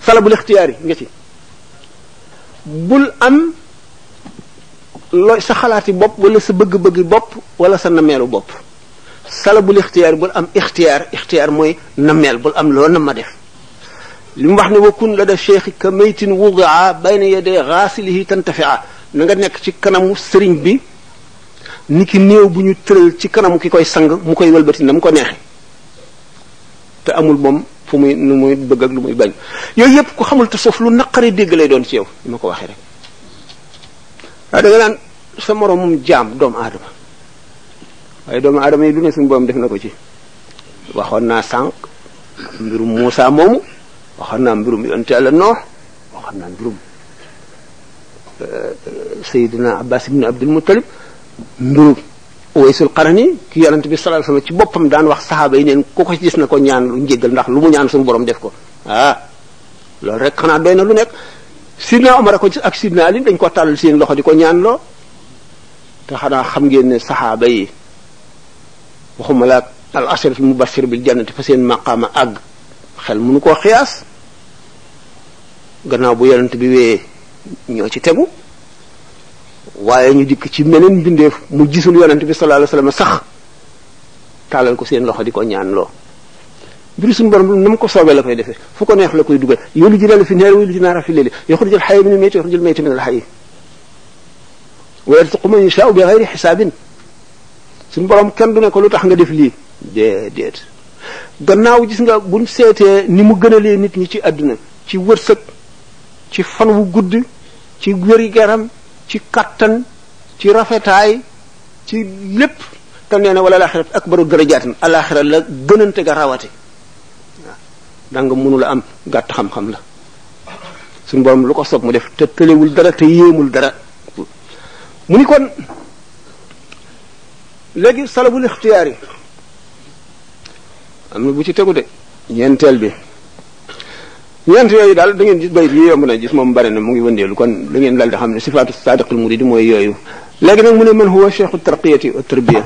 salabul ixtiyaari nga ci bul am looy sa xalaati bopp wala sa bëgg-bëggi bopp wala sa nameelu bopp salabul ixtiyaar bul am ixtiyaar mooy nameel bul am loo na ma def li mu wax ne wakun la da cheikhi ka maytin wudaa bayna yaday xaasilihi tantafia na nga nekk ci kanamu sëriñ bi ni ki néew bu ñu tëral ci kanamu ki koy sang mu koy wëlbati na mu ko neexe te amul moom fu muy nu muy bëgg ak lu muy bañ yooyu yëpp ku xamul tasawuf lu naqari dégg lay doon ci yow ni ma ko waxee rek waaye da nga naan sa moroomum jaam doomu aadama waaye doomu aadama yi lu ne suñu borom def na ko ci waxoon naa sànq mbirum Muusa moomu waxoon naa mbirum yonent Yàlla Noox waxoon naa mbirum Seydina Abbas ibn Abdul Muttalib mbirum Uwaysul Qarani ki yonent bi sallallahu alayhi wasallam ci boppam daan wax saxaaba yi neen ku ko gis na ko ñaan lu njéggal ndax lu mu ñaan suñu borom def ko loolu rek xanaa doy na lu nekk Sidna Omar ko ak Sidna Ali dañ ko tàllal seen loxo di ko ñaan loo te xanaa xam ngeen ne saxaaba yi waxuma la al asharatul mubashir bil jannati fa seen maqaama àgg xel mënu koo xiyaas gannaaw bu yonent bi wéyee ñoo ci tegu waaye ñu dikk ci meneen mbindeef mu gisul yonent bi sallallahu alayhi wasallam sax tàllal ko seen loxo di ko ñaan loo mbiri suñu borom na mu ko soobee la koy defee fu ko neex la koy dugal yuliju layla fi nahaari wa yuliju nahaara fi layli yuxrijul hayya minal mayyiti wa yuxrijul mayyita minal hayyi wa yarzuqu man yashaa'u bi ghayri hisaabin suñu borom kenn du ne ko lu tax nga def lii déedéet gannaaw gis nga buñ seetee ni mu gënalee nit ñi ci àdduna ci wërsëg ci fan wu gudd ci wér-gu-yaram ci kattan ci rafetaay ci lépp te nee na wala alaxira akbaru darajaatin alaxira la gënante ga rawate waaw danga mënula am gàtt xam-xam la suñu borom lu ko sob mu def te tëlewul dara te yéemul dara mu ni kon léegi salabul ixtiyaar yi am na bu ci tegu de ñeenteel bi ñeent yooyu daal da ngeen gis bayit yi yomb na gis moom bari na mu ngi wëndeelu kon da ngeen daal di xam ne sifaatu saadiqul muridi mooy yooyu léegi nag mu ne man huwa cheikhu tarqiyati wa tarbiya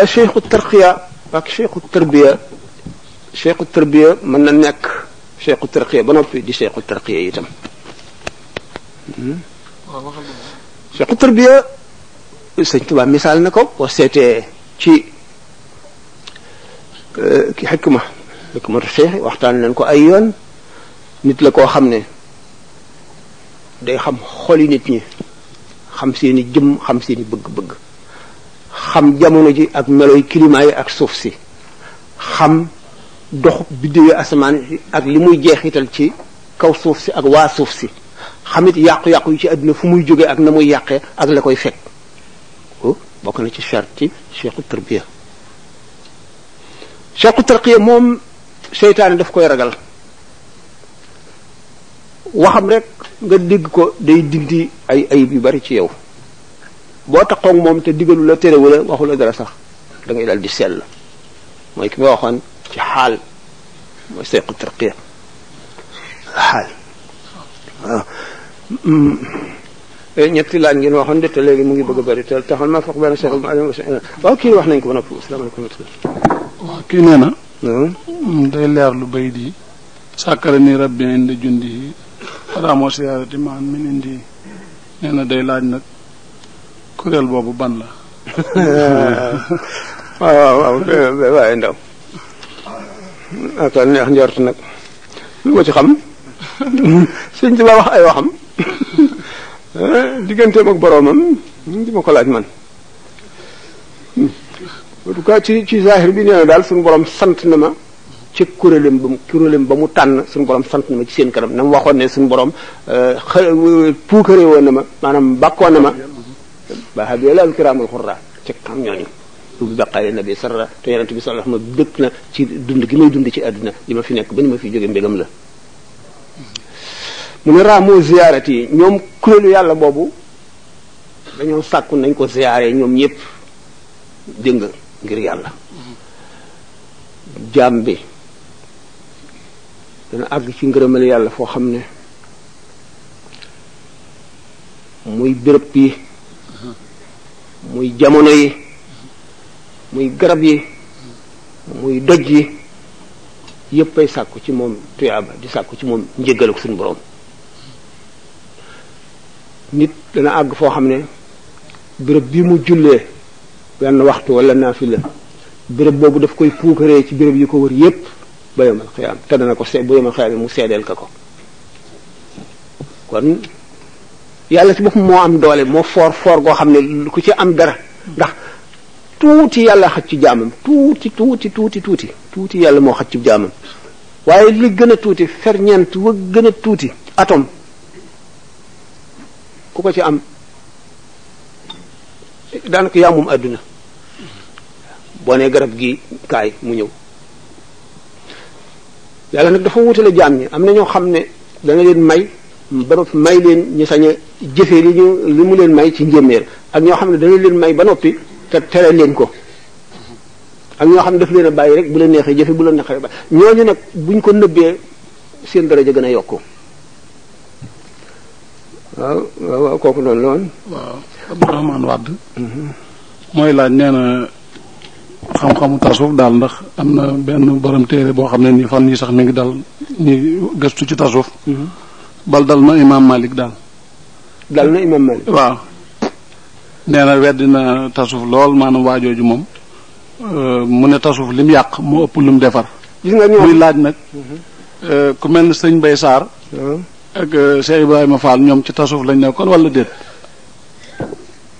cheikhu tarqiya ak cheikhu tarbiya cheikhu tarbiya mën na nekk cheikhu tarqiya ba noppi di cheikhu tarqiya itam cheikhu tarbiya sëñ Tuubaa misaal na ko boo seetee ci ki xikmatu cheikh waxtaan leen ko ay yoon nit la koo xam ne day xam xoli nit ñi xam seeni jëm xam seeni bëgg-bëgg xam jamono ji ak meloy climat yi ak suuf si xam dox biddewu asamaan ak li muy jeexital ci kaw suuf si ak waa suuf si xamit yàqu-yàqu yi ci àdduna fu muy jógee ak na muy yàqee ak la koy fekk bokk na ci charte cheikhu tarbiya cheikhu tarqiya moom seytaane daf koy ragal waxam rek nga dégg ko day dindi ay ayib yu bari ci yow boo taxoog moom te digalu la terewu la waxu la dara sax da ngay dal di sell mooy ki nga waxoon ci xaal mooy cheikhu tarqiya xaal waaw ñetti laaj ngeen waxoon de te léegi mu ngi bëgg a bëri te taxal ma foog benn cheikh waaw kii wax nañ ko ba noppi asalaamaaleykum waaw kii nee na day leer lu bay di sàkkara ni rabbi indi jundi yi xadaamoo siyaarati maan min indi nee na day laaj nag kuréel boobu ban la waaw waaye ndaw aka neex njort nag lu ko ci xam sëñ ci ba wax ay waxam digganteem ak boroomam di ma ko laaj man en tout cas ci zahir bi nee na daal suñu borom sant na ma ci kuréelam ba mu tànn suñu borom sant na ma ci seen kanam na mu waxoon ne suñu borom puukare woon na ma maanaam bàkkoon na ma baaxa bi laal kiraamul xurra ci xam ñooñu bi baqaay nabi sarra te yonent bi sallallahu alayhi wasallam dëkk na ci dund gi may dund ci àdduna li ma fi nekk ba ni ma fi jóge mbégam la mu ne raamoo ziyaarati yi ñoom kuréelu yàlla boobu dañoo sàkku nañ ko ziyaare ñoom ñëpp dégg nga ngir yàlla jaam bi dana àgg ci ngërëmal yàlla foo xam ne muy béréb yi muy jamono yi muy garab yi muy doj yi yépp ay sàkku ci moom tuyaaba di sàkku ci moom njéggal ak suñu borom. nit dana àgg foo xam ne béréb bi mu jullee benn waxtu wala naafila béréb boobu daf koy puukaree ci béréb yi ko wër yépp ba yomal xiyaam te dana ko ba yomal xiyaam mu seedeel ka ko. kon yàlla ci boppam moo am doole moo foor goo xam ne ku ci am dara ndax tuuti yàlla xaj ci jaamam tuuti yàlla moo xaj ci jaamam waaye li gën a tuuti ferñeent wa gën a tuuti atome ku ko ci am daanaka yaa moom àdduna boo nee garab gi kaay mu ñëw. yàlla nag dafa wutale jaam ñi am na ñoo xam ne dana leen may ba noppi may leen ñu sañ a jëfee li mu leen may ci njéeméer ak ñoo xam ne dana leen may ba noppi te tere leen ko ak ñoo xam ne daf leen a bàyyi rek bu la neexee jëfe bu la neexee bàyyi ñooñu nag buñ ko nëbbee seen daraja gën a yokku. waaw kooku noonu la woon. waaw Abdourahmane Wade. mooy laaj nee na xam-xamu tasawuf daal ndax am na benn borom téere boo xam ne nii fan yii sax mi ngi dal ñi gëstu ci tasawuf. bal dal na Imam Malik daal. dal na Imam Malik. waaw nee na weddi na tasawuf lool maanaam waajooju moom mu ne tasawuf lim yàq moo ëpp lum defar. gis nga ñoom muy laaj nag. ku mel ne sëñ Mbaye Sarr. ak Cheikh Ibrahima Fall ñoom ci tasawuf lañ nekkoon wala déet.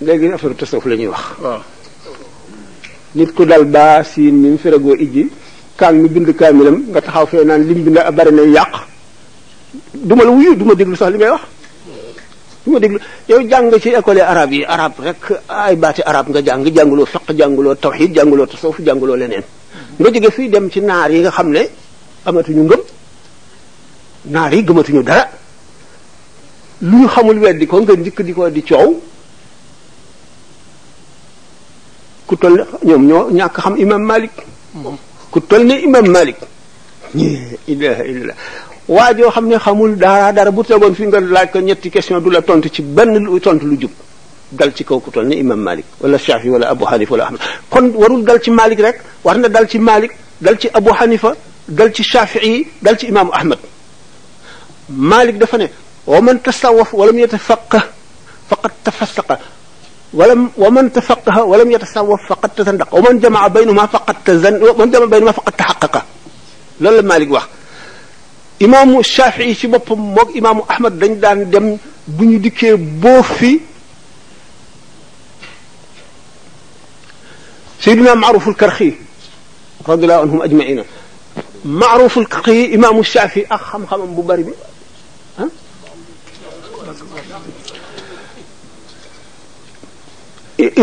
léegi affaire tasawuf la ñuy wax. waaw. nit ku dal baa siin mi mu feragoo ijji kaan mi bind kaamilam nga taxaw fee naan lim bind bari na yàq duma la wuyu duma déglu sax li ngay wax duma déglu yow jàng ci école arabe yi arabe rek ay baati arabe nga jànguloo fiqh jànguloo tawhid jànguloo tasawuf jànguloo leneen nga jóge fii dem ci naar yi nga xam ne amatuñu ngëm naar yi gëmatuñu dara lu ñu xamul weddi ko nga njëkk di ko di coow ku toll ñoom ñoo ñàkk xam imam Malik ku toll ne imam Malik ilaha illallah waa joo xam ne xamul dara bu tegoon fi nga laaj ko ñetti question du la tontu ci benn tontu lu jub dal ci kaw ku toll ne imam Malik wala Shafi wala Abu Hanifa wala Ahmad kon warul dal ci Malik rek war na dal ci Malik dal ci Abu Hanifa dal ci Shafi'i dal ci imaamu Ahmad Malik dafa ne wa man tasawwaf walam yatafaqqah faqad tafassaqa wa man tafaqaha wa lam yatasawwaf faqad tazandaqa wa man jamaa baynahuma faqad tahaqqaqa loolu la Malik wax. imaamu Shafii ci boppam moog imaamu Ahmad dañ daan dem bu ñu dikkee boof fi Seydina Maaruful Karxi radiyallahu anhum ajmaina Maaruful Karxi imaamu Shafii ak xam-xamam bu bari bi ah.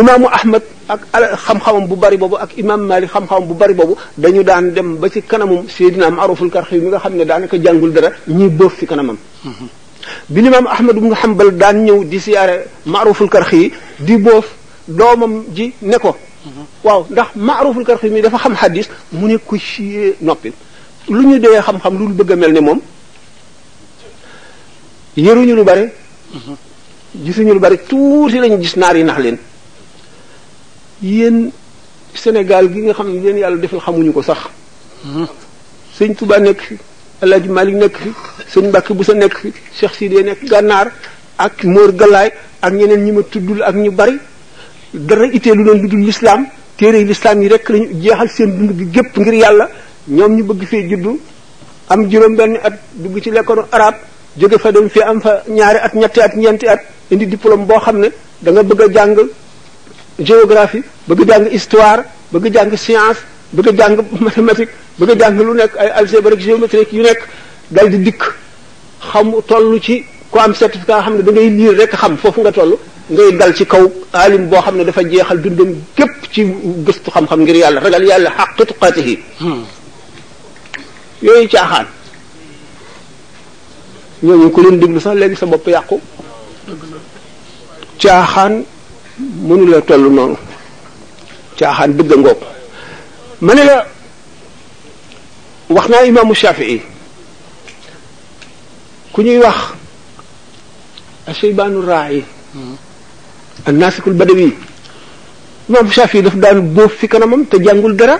imaamu Ahmad ak xam-xamam bu bari boobu ak imaam Malik xam-xamam bu bari boobu dañu daan dem ba ci kanamum Seydina Maaruful Karxi mi nga xam ne daanaka jàngul dara ñuy boof fi kanamam. bi imaam Ahmad ibn Hanbal daan ñëw di siyaare Maaruful Karxi di boof doomam ji ne ko. waaw ndax Maaruful Karxi mi dafa xam xadis mu ne ko ci noppi lu ñu dee xam-xam lu bëgg a mel ne moom yëruñu lu bari. gisuñu lu bari tuuti lañu gis naar yi nax leen. yéen Sénégal gi nga xam ne leen yàlla defal xamuñu ko sax sëñ Touba nekk fi El Hadj Malick nekk fi sëñ Mbacke Boussa nekk fi Cheikh Sidé nekk Gànnaar ak Mor Galaay ak ñeneen ñi ma tuddul ak ñu bari dara itteelu leen lu dul l'islam téere l'islam yi rek lañu jeexal seen dund gi gépp ngir yàlla ñoom ñu bëgg fee juddu am juróom benn at dugg ci lekkoonu arab jóge fa dem fi am fa ñaari at ñetti at ñeenti at indi diplôme boo xam ne da nga bëgg a jàng géographie bëgg jàng histoire bëgg jàng science bëgg jàng mathématique bëgg jàng lu nekk ay algèbre géométrique yu nekk dal di dikk xam toll ci ku am certificat xam ne da ngay lire rek xam foofu nga toll ngay dal ci kaw alim boo xam ne dafa jeexal dundam gépp ci gëstu xam-xam ngir yàlla ragal yàlla xaqi tuqaatihi yooyu caaxaan ñooñu ku leen déglu sax léegi sa bopp yàqu caaxaan mënu la toll noonu caaxaan dëgg ngoog ma ne la wax naa imaamu Shafii ku ñuy wax asheybaanu raayi annaasikul badawi imaamu Shafii daf daan bóof fi kanamam te jàngul dara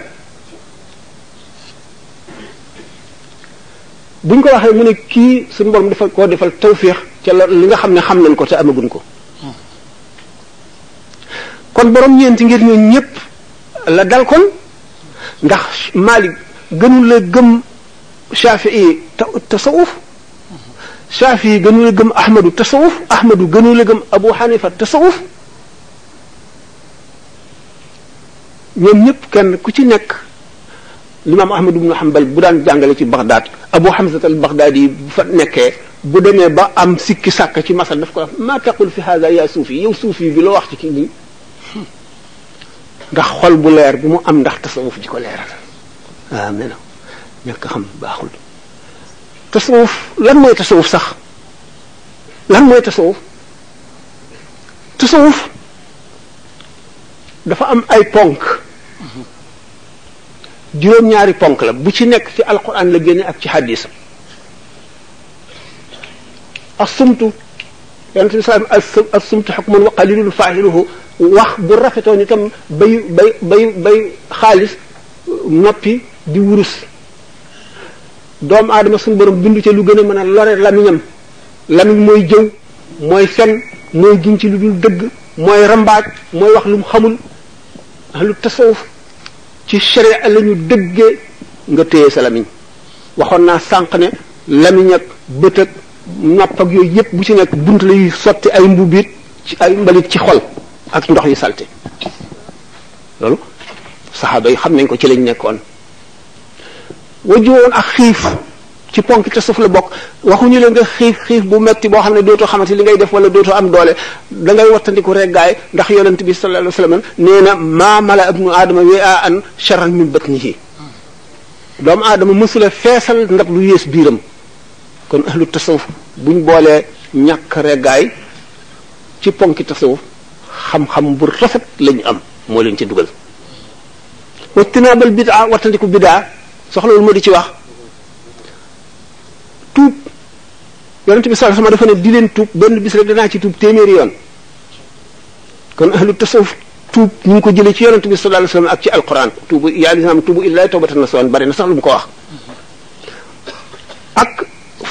buñ ko waxee mu ne kii suñu borom dafa koo defal tawfiix ca li nga xam ne xam nañ ko te amaguñ ko kon borom ñeenti ngir ñoo ñëpp la dal kon ndax Malik gënul la gëm Shafii tasawuf Shafii gënul la gëm Ahmadu tasawuf Ahmadu gënul la gëm Abu Hanifa tasawuf ñoom ñëpp kenn ku ci nekk l'imam Ahmad ibn Hanbal bu daan jàngale ci Baghdad Abu Hamza al-Baghdadi bu fa nekkee bu demee ba am sikki sàkk ci masal daf ko wax ma taqul fi hada ya suufi yow suufi bi loo wax ci kii nii ndax xol bu leer bi mu am ndax tasawuf ji ko leeral waaw nee na ñàkk xam baaxul tasawuf lan mooy tasawuf sax lan mooy tasawuf tasawuf dafa am ay ponk juróom-ñaari ponk la bu ci nekk ci alquran la génne ak ci hadis as-sumtu yonent bi sallam as-sumtu hukmun wa qalilun fa'iluhu wax bu rafetoon itam bay xaalis noppi di wurus doomu aadama suñu borom bindu ca lu gën a mën a lore lamiñam lamiñ mooy jëw mooy fen mooy giñ ci lu dul dëgg mooy rambaaj mooy wax lu mu xamul lu tasawuf ci sharia la ñu dëggee nga téye sa lamiñ waxoon naa sànq ne lamiñ ak bët ak nopp ak yooyu yëpp bu ci nekk bunt lay sotti ay mbubiit ci ay mbalit ci xol ak ndox yu salte loolu saxaaba yi xam nañ ko ci lañ nekkoon wajju woon ak xiif ci ponk tasawuf la bokk waxuñu leen nga xiif bu metti boo xam ne dootoo xamante li ngay def wala dootoo am doole da ngay wattandiku reggaay ndax yonent bi sallallahu alayhi wasallam nee na maa mala ibnu aadama wi'aan sharran min batnihi doomu aadama mësula feesal ndab lu yées biiram kon ahlu tasawuf buñ boolee ñàkk reggaay ci ponki tasawuf xam-xam bu rafet lañu am moo leen ci dugal wattinaabal bidaa wattandiku bidaa soxlawul ma di ci wax tuub yonent bi sallallahu alayhi wasallam dafa ne di leen tuub benn bis rek danaa ci tuub téeméeri yoon kon ahlu tasawuf tuub ñu ngi ko jëlee ci yonent bi sallallahu alayhi wasallam ak ci alquran tuubu yaa lislaam tuubu illaahi tawbatan nasuhan bari na sax lu mu ko wax ak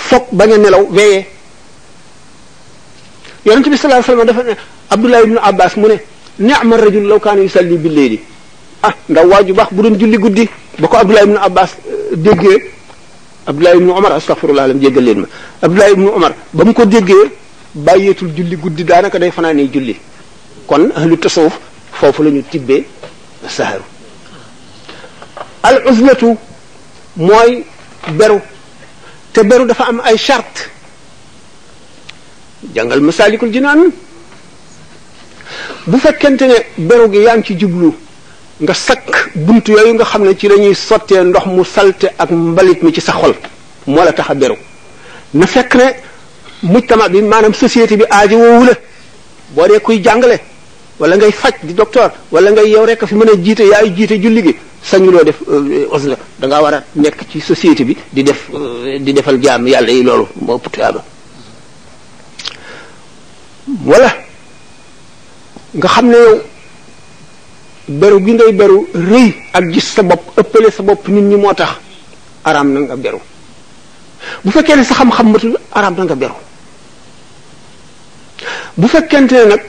foog bañ a nelaw veillé yonent bi sallallahu alayhi wasallam dafa ne Abdullah ibn Abbas mu ne ni'ma rajul law kaana yusalli bil layli ndaw waaju baax bu doon julli guddi ba ko Abdullah ibn Abbas déggee Abdullah ibn Umar astaghfirullah lam jéggal leen ma Abdullah ibn Umar ba mu ko déggee bàyyeetul julli guddi daanaka day fanaanee julli kon ahlu tasawuf foofu la ñu tibbee saharu al uzlatu mooy beru te beru dafa am ay charte jàngal masalikul jinaan bu fekkente ne beru gi yaa ngi ci jublu nga sakk bunt yooyu nga xam ne ci lañuy sottee ndox mu salte ak mbalit mi ci sa xol moo la tax a beru na fekk ne mujtama bi maanaam société bi aajo woowu la boo dee kuy jàngale wala ngay faj di docteur wala ngay yow rek fi mën a jiite yaay jiite julli gi sañuloo def uzla da ngaa war a nekk ci société bi di defal jaam yàlla yi loolu moo ëpp tuyaaba wala nga xam ne yow beru gi ngay beru rëy ak gis sa bopp ëppale sa bopp nit ñi moo tax araam na nga beru bu fekkee ne sa xam-xam matul araam na nga beru bu fekkente ne nag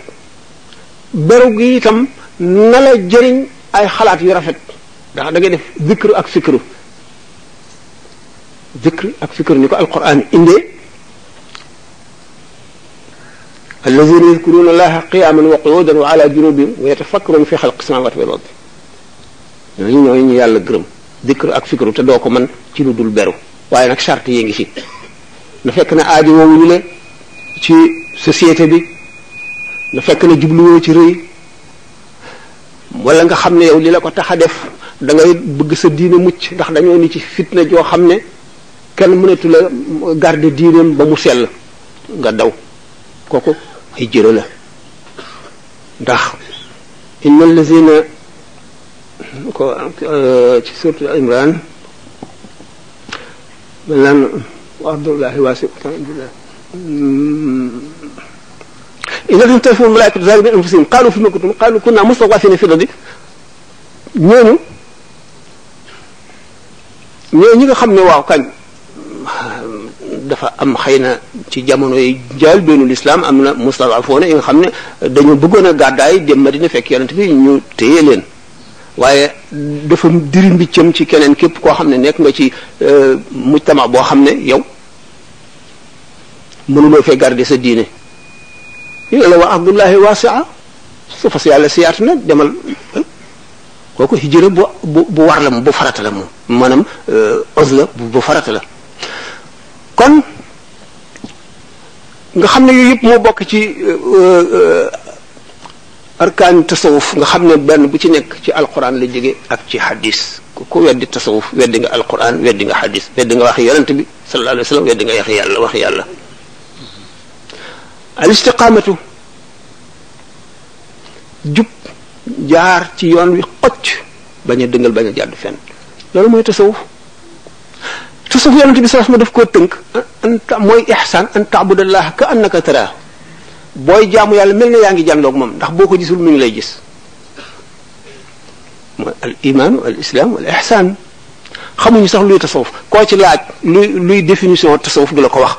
beru gi itam na la jëriñ ay xalaat yu rafet ndax da ngay def zikr ak fikru ni ko alquran indee allazina yadkuruna allaha qiyaman wa qu'udan wa ala junubihim wa yatafakkaruna fi xalqi samawati wal ardi ñooñu ñu yàlla gërëm zikr ak fikru te doo ko mën ci lu dul beru waaye nag charte yi ngi ci na fekk ne aajo woowuñu la ci société bi na fekk ne jubluwoo ci rëy wala nga xam ne yow li la ko tax a def da ngay bëgg sa diine mucc ndax dañoo ni ci fitna joo xam ne kenn mënatu la garder diineem ba mu sell nga daw kooku ay jëro la ndax inna allazina ko ci surtout Imran maanaam abdullahi waasi إذا لم تفهم الملائكة ذلك بأنفسهم قالوا فيما كنتم قالوا كنا مستضعفين في الأرض ñooñu ñi nga xam ne waaw kañ dafa am xëy na ci jamono yi jaal beenu lislaam am na mustadafoona yi nga xam ne dañoo bëggoon a gàddaay dem Madina fekk yonent bi ñu téye leen waaye dafa diri mbiccam ci keneen képp koo xam ne nekk nga ci mujtama boo xam ne yow mënuloo fee garder sa diine yàlla wa abdullahi wasia su fas yàlla siyaatu na demal kooku hijra bu war la moom bu farata la moom maanaam os la bu farata la kon nga xam ne yooyu yëpp moo bokk ci arkaan tasawuf nga xam ne benn bu ci nekk ci alquran la jóge ak ci hadis ku weddi tasawuf weddi nga alquran weddi nga hadis weddi nga waxi yonent bi sallallahu alayhi wa sallam weddi nga waxi yàlla al istiqamatu jub jaar ci yoon wi xocc bañ a dëngal bañ a jàdd fenn loolu mooy tasawuf yonent bi sallallahu alayhi wasallam daf koo tënk mooy ihsaan an ta'budallaha ka annaka taraahu booy jaamu yàlla mel na yaa ngi jàndoog moom ndax boo ko gisul mi ngi lay gis mooy al imaanu al islam wal ihsaan xamuñu sax luy tasawuf koo ci laaj luy définition tasawuf du la ko wax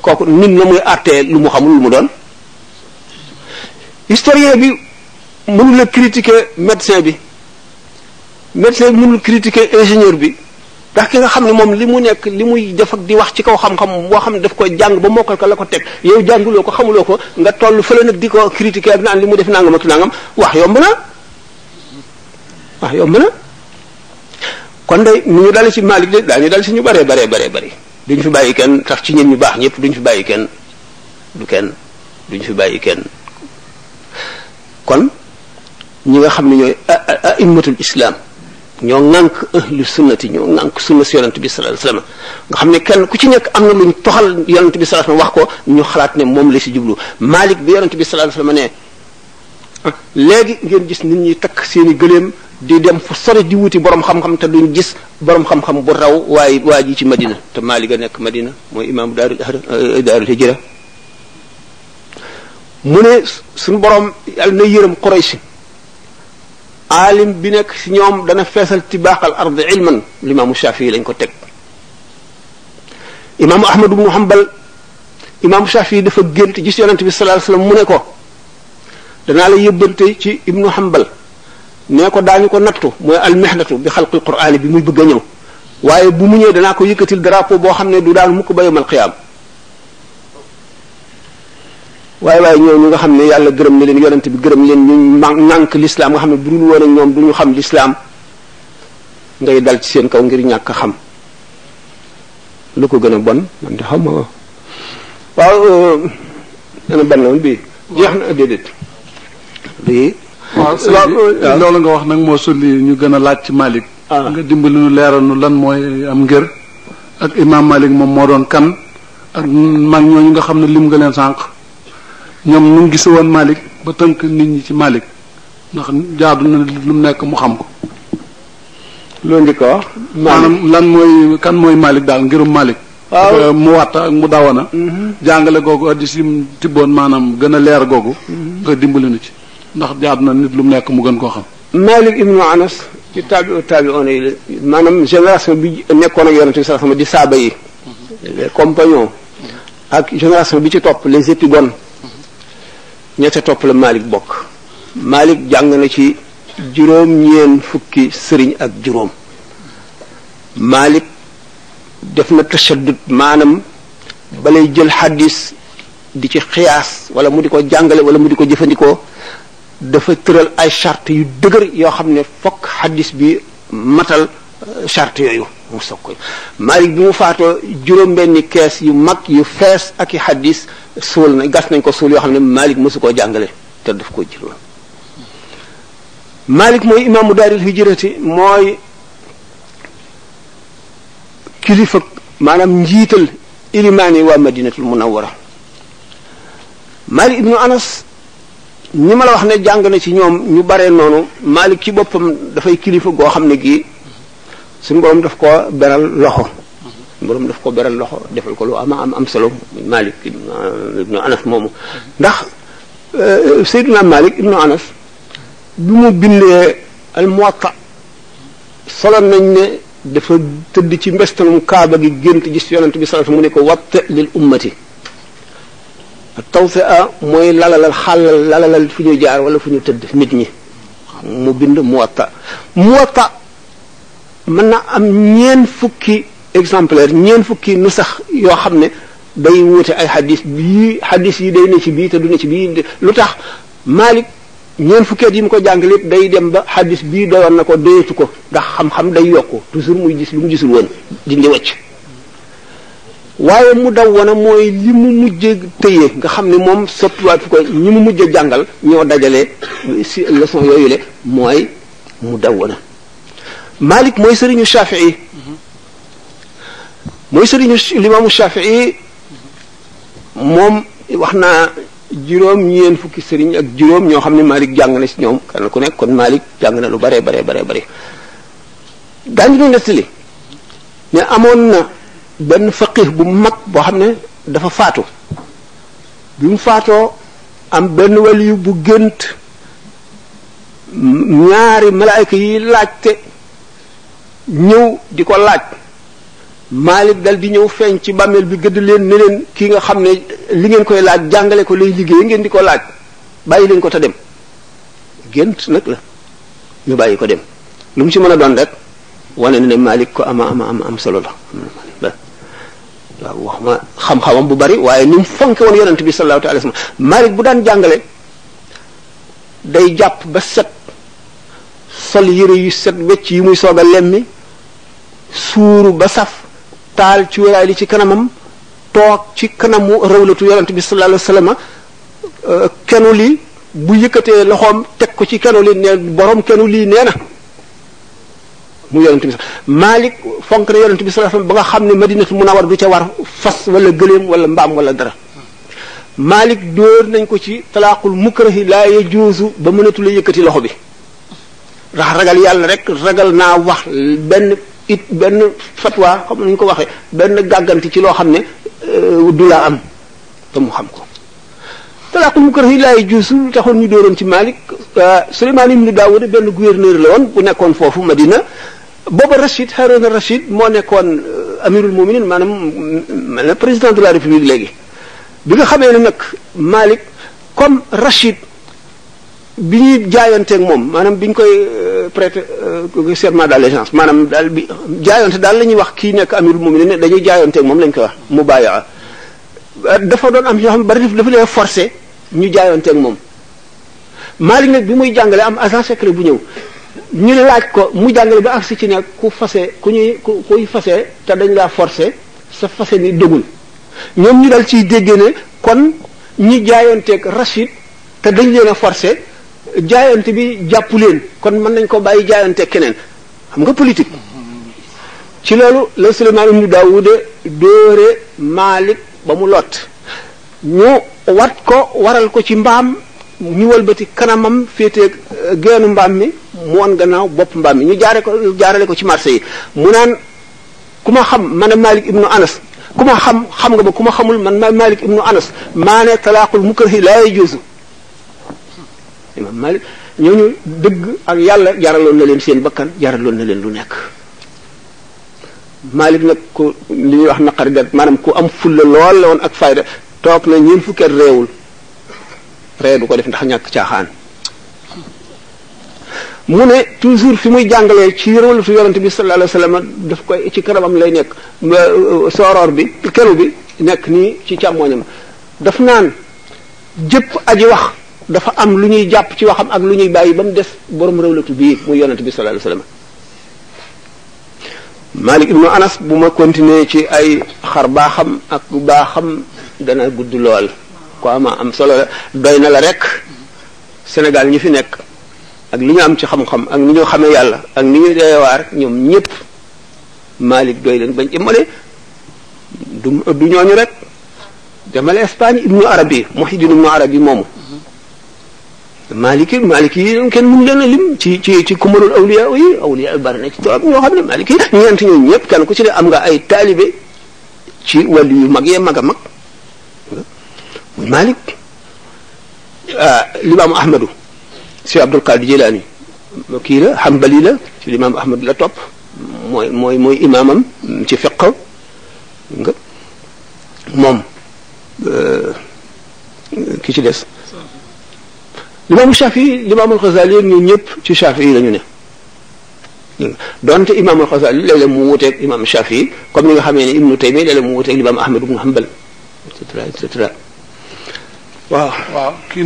kooku nit na muy àttee lu mu xamul lu mu doon historien bi mënul a critiquer médecin bi mënul critiquer ingénieur bi ndax ki nga xam ne moom li mu nekk li muy def ak di wax ci kaw xam-xam boo xam ne daf ko jàng ba mokkal ko la ko teg yow jànguloo ko xamuloo ko nga toll fële nag di ko critiquer ak naan li mu def nangam ak nangam wax yomb na kon day nu ñu dal ci Malik de daañu dal ci ñu bare duñ fi bàyyi kenn tax ci ñun ñu baax ñëpp duñ fi bàyyi kenn duñ fi bàyyi kenn kon ñi nga xam ne ñooy a'immatul islam ñoo ŋànk ahlu sunnati ñoo ŋànk sunna si yonent bi sallallahu alayhi wasallam nga xam ne kenn ku ci nekk am na luñ toxal yonent bi sallallahu alayhi wasallam wax ko ñu xalaat ne moom la si jublu Malik bi yonent bi sallallahu alayhi wasallam ne léegi ngeen gis nit ñi takk seeni gëléem di dem fu sore di wuti borom xam-xam te duñ gis borom xam-xam bu raw waaye waa ji ci Madina te Malik a nekk Madina mooy imaamu daarul hijra mu ne suñu borom yàlla na yërëm Quraysh aalim bi nekk ci ñoom dana feesal tibaaxal ard ilman limaamu Shafii lañ ko teg imaamu Ahmad ibnu Hanbal imaamu Shafii dafa gént gis yonent bi sallallahu alayhi wasallam mu ne ko danaa la yëbbante ci ibnu Hanbal nee ko daañu ko nattu mooy almihnatu bi xalqil qur'aani bi muy bëgg a ñëw waaye bu mu ñëwee danaa ko yëkkatil drapeau boo xam ne du daan mukk ba yawmal qiyaam waaye ñooñu nga xam ne yàlla gërëm na leen yonent bi gërëm leen ñu nànk lislaam nga xam ne bu dul woon ak ñoom du ñu xam lislaam ngay dal ci seen kaw ngir ñàkk xam lu ko gën a bon man de xam nga waaw dana ban la woon bii jeex na déedéet bii waaw loolu nga wax nag moo sulli ñu gën a laaj ci Malik nga dimbali nu leeral nu lan mooy am ngër ak imam Malik moom moo doon kan ak mag ñooñu nga xam ne lim nga leen sànq ñoom ñu ngi gis woon Malik ba tënk nit ñi ci Malik ndax jaadu na lu mu nekk mu xam ko loolu njëkk a wax maanaam lan mooy kan mooy Malik daal ngirum Malik mu watta ak mu dawana jàngale googu addis yim tibboon maanaam gën a leer googu nga dimbali nu ci ndax jaadu na nit lu mu nekk mu gën koo xam Malik ibnu Anas ci tabi'oon yi la maanaam génération bi nekkoon ak yonente bi sallallahu alayhi wasallam di saaba yi les compagnons ak génération bi ci topp les épigones ñette topp la Malik bokk Malik jàng na ci juróom-ñeen fukki sëriñ ak juróom Malik def na tashaddud maanaam balay jël xadis di ci xiyaas wala mu di ko jàngale wala mu di ko jëfandikoo dafa tëral ay charte yu dëgër yoo xam ne fokk xadis bi matal charte yooyu mu soog koy Malik bi mu faatoo juróom-benni kees yu mag yu fees ak i xadis suul na gas nañ ko suul yoo xam ne Malik mësu koo jàngale te daf ko jëloon Malik mooy imaamu daaril hijrati mooy kilifa maanaam njiital ilimaani waa madinatul munawwara Malik ibnu Anas ñi ma la wax ne jàng na ci ñoom ñu bare noonu Malik ci boppam dafay kilifa goo xam ne gii suñu borom daf ko beral loxo defal ko lu am solo Malik ibnu Anas moomu ndax Seydina Malik ibnu Anas bi mu bindee al Muwatta solo nañ ne dafa tëdd ci mbestalum kaaba gi gént gis yonent bi sallallahu alayhi wasallam mu ne ko watta lil ummati tawsi'a mooy lalalal fu ñu jaar wala fu ñu tëdd nit ñi mu bind muwatta mën na am ñeen fukki exemplaire ñeen fukki nu sax yoo xam ne day wuute ay xadis yi day ne ci bii te du ne ci bii lu tax Malik ñeen fukkeet yi mu ko jàng lépp day dem ba xadis bii doyoon na ko doyatu ko ndax xam-xam day yokku toujours muy gis lu mu gisul woon dindi wacc waaye mu daw wana mooy li mu mujj tëye nga xam ne moom sottiwaat fu ko ñi mu mujj jàngal ñoo dajale si leçon yooyu le mooy mu daw wana Malik mooy sëriñu Shafii mooy sëriñu limaamu Shafii moom wax naa ñeen fukki sëriñ ak juróom ñoo xam ne Malik jàng na si ñoom kenn ku nekk kon Malik jàng na lu bare daañu doon nettali ne amoon na benn faqih bu mag boo xam ne dafa faatu bi mu faatoo am benn waliyu bu gént ñaari malaayka yi laajte ñëw di ko laaj Malik dal di ñëw feeñ ci bàmmeel bi gëdd leen ne leen kii nga xam ne li ngeen koy laaj jàngale ko lay liggéey ngeen di ko laaj bàyyi leen ko te dem gént nag la ñu bàyyi ko dem lu mu ci mën a doon rek wane ne Malik ko am solo la waaw wax ma xam-xamam bu bari waaye ni mu fonke woon yonent bi sallallahu alayhi wasallam Malik bu daan jàngale day jàpp ba set sol yére yu set wecc yi muy soog a lemmi suuru ba saf taal ci wéraay li ci kanamam toog ci kanamu rawlatu yonent bi sallallahu alayhi wasallam kenu li bu yëkkatee loxoom teg ko ci kenu li ne borom kenu lii nee na mu yonent bi Malik fonk na yonent bi sallallahu alayhi wasallam ba nga xam ne Madinatul Munawwar du ca war fas wala gëléem wala mbaam wala dara Malik dóor nañ ko ci talaaqul mukrahi laa yajuuzu ba mënatul a yëkkati loxo bi ndax ragal yàlla rek ragal naa wax benn fatwa xam nañu ko waxee benn gàgganti ci loo xam ne du la am te mu xam ko talaaqul mukrahi laa yajuuzu taxoon ñu dóoroon ci Malik Suleymaan ibn Daawud benn gouverneur la woon bu nekkoon foofu Madina booba Rachid Haroun Rachid moo nekkoon amirul muminin maanaam président de la république léegi bi nga xamee ne nag Malik comme Rachid bi ñuy jaayanteeg moom maanaam bi ñu koy prêter serment d'allégeance maanaam daal bi jaayante daal la ñuy wax kii nekk amirul muminin dañuy jaayanteeg moom lañ koy wax mubayaa dafa doon am ñoo xam bari dafa leen forcé ñu jaayanteeg moom Malik nag bi muy jàngale am agent secret bu ñëw ñu laaj ko mu jàngale ba agsi ci ne kuy fase te dañ laa forcé sa fase ni dëggul ñoom ñu dal ciy déggee ne kon ñi jaayanteeg Rachid te dañ leen a forcé jaayante bi jàpp leen kon mën nañ ko bàyyi jaayanteeg keneen xam nga politique ci loolu la Suleymaan ibn Daawuda dóore Malik ba mu lot ñu waral ko ci mbaam ñu wëlbati kanamam féetee geenu mbaam mi mu woon gannaaw bopp mbaam mi ñu jaarale ko ci marché yi mu naan ku ma xam man a Malik ibnu Anas ku ma xam nga ba ku ma xamul man ma Malik ibnu Anas maa ne talaaqul mukrahi laa yajuuzu imam Malik ñooñu dëgg ak yàlla jaraloon na leen seen bakkan jaraloon na leen lu nekk Malik nag ku li ñuy wax naqari det maanaam ku am fulla lool la woon ak fayda toog na ñeen fukkeet réewul ree du ko def ndax ñàkk caaxaan mu ne toujours fi muy jàngalee ci rawlatu yonente bi sallallahu alayhi wasallam daf koy ci kanamam lay nekk sooroor bi kenu bi nekk nii ci càmmoñam daf naan jëpp aji wax dafa am lu ñuy jàpp ci waxam ak lu ñuy bàyyi ba mu des borom rawlatu bii muy yonente bi sallallahu alayhi wasallam Malik ibnu Anas bu ma continuer ci ay xar baaxam ak baaxam dana gudd lool ko am solo la doy na la rek Sénégal ñi fi nekk ak li ñu am ci xam-xam ak ni ñu xamee yàlla ak ni ñu deewaar ñoom ñëpp Malik doy leen bañ imale du ñooñu rek demale Espagne ibnu Arabi Muhyiddin ibnu Arabi moomu Maliki yi kenn mënu leen a lim ci kumalul awliya bari na ci toog ñoo xam ne Maliki yi ñeent ñooñu ñëpp kenn ku ci ne am nga ay taalibe ci wàllu yu mag yee mag a mag muy Malik limaamu Ahmadu si Abdul Qadir Jilani kii la Hanbali la ci limaamu Ahmad la topp mooy imaamam ci fiqh nga moom ki ci des limaamu Shafii limaamul Xasaali ñun ñëpp ci Shafii la ñu ne donte imaamul Xasaali léeg-léeg mu wuteeg imaam Shafii comme ni nga xamee ne Ibnu Taymiya léeg-léeg mu wuteeg limaam Ahmad ibnu Hanbal et cetera waaw kii